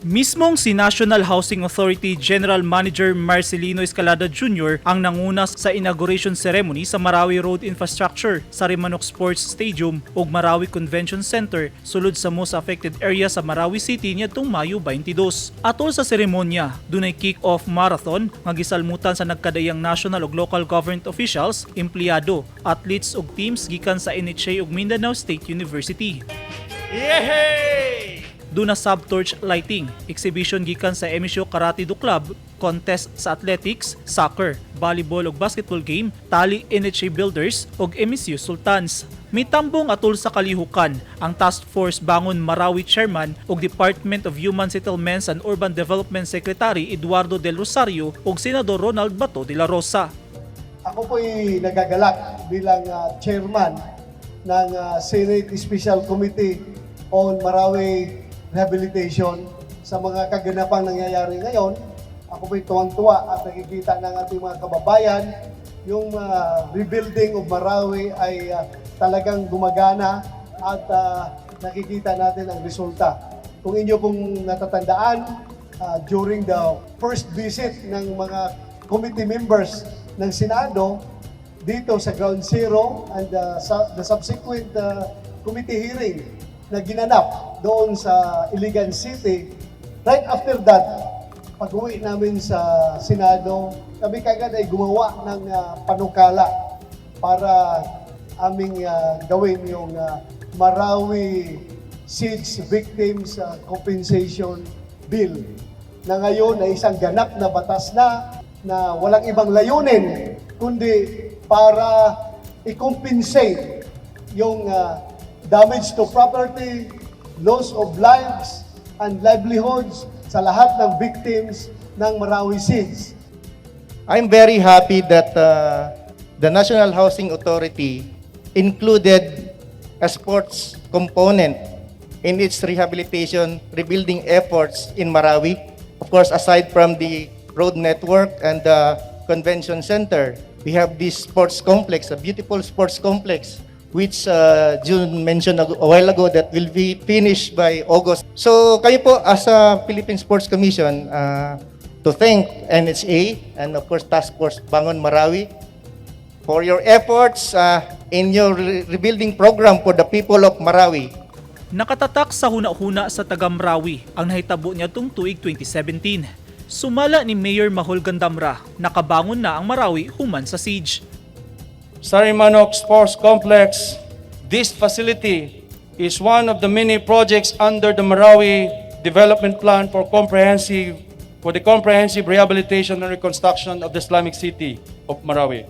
Mismong si National Housing Authority General Manager Marcelino Escalada Jr. ang nanguna sa inauguration ceremony sa Marawi Road Infrastructure, Sarimanok Sports Stadium ug Marawi Convention Center sulod sa most affected area sa Marawi City niadtong Mayo 22. Atol sa seremonya, dunay kick-off marathon nga gisalmutan sa nagkadaiyang national ug local government officials, empleyado, athletes ug teams gikan sa NHA ug Mindanao State University. Duna sab torch lighting, exhibition gikan sa MSU Karate Do Club, contest sa athletics, soccer, volleyball ug basketball game, tali NHA Builders ug MSU Sultans. Mitambong atol sa kalihukan ang Task Force Bangon Marawi Chairman ug Department of Human Settlements and Urban Development Secretary Eduardo Del Rosario ug Senador Ronald Bato de la Rosa. Ako po'y nagagalak bilang chairman ng Senate Special Committee on Marawi Rehabilitation sa mga kaganapang nangyayari ngayon. Ako po'y tuwang-tuwa at nakikita ng ating mga kababayan yung rebuilding of Marawi ay talagang gumagana at nakikita natin ang resulta. Kung inyo pong natatandaan, during the first visit ng mga committee members ng Senado dito sa Ground Zero and the subsequent committee hearing na ginanap doon sa Iligan City, right after that, pag-uwi namin sa Senado, kami kagad ay gumawa ng panukala para aming gawin yung Marawi Siege Victims Compensation Bill na ngayon ay isang ganap na batas na na walang ibang layunin kundi para i-compensate yung damage to property, loss of lives and livelihoods sa lahat ng victims ng Marawi Siege. I'm very happy that the National Housing Authority included a sports component in its rehabilitation, rebuilding efforts in Marawi. Of course, aside from the road network and the convention center, we have this sports complex, a beautiful sports complex, which June mentioned a while ago that will be finished by August. So kayo po as a Philippine Sports Commission, to thank NHA and, of course, Task Force Bangon Marawi for your efforts in your rebuilding program for the people of Marawi. Nakatatak sa huna-huna sa taga-Marawi ang nahitabo niadtong tuig 2017. Sumala ni Mayor Majul Gandamra, nakabangon na ang Marawi human sa siege. Sarimanok Sports Complex. This facility is one of the many projects under the Marawi Development Plan for the comprehensive rehabilitation and reconstruction of the Islamic City of Marawi.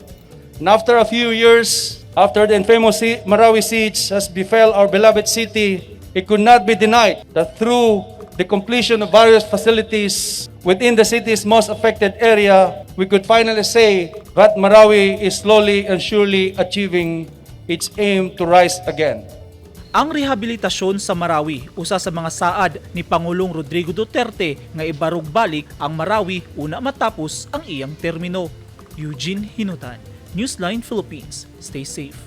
And after a few years, after the infamous Marawi siege has befell our beloved city, it could not be denied that through the completion of various facilities within the city's most affected area, we could finally say that Marawi is slowly and surely achieving its aim to rise again. Ang rehabilitasyon sa Marawi, usa sa mga saad ni Pangulong Rodrigo Duterte nga ibarog balik ang Marawi una matapos ang iyang termino. Eugene Hinutan, Newsline Philippines. Stay safe.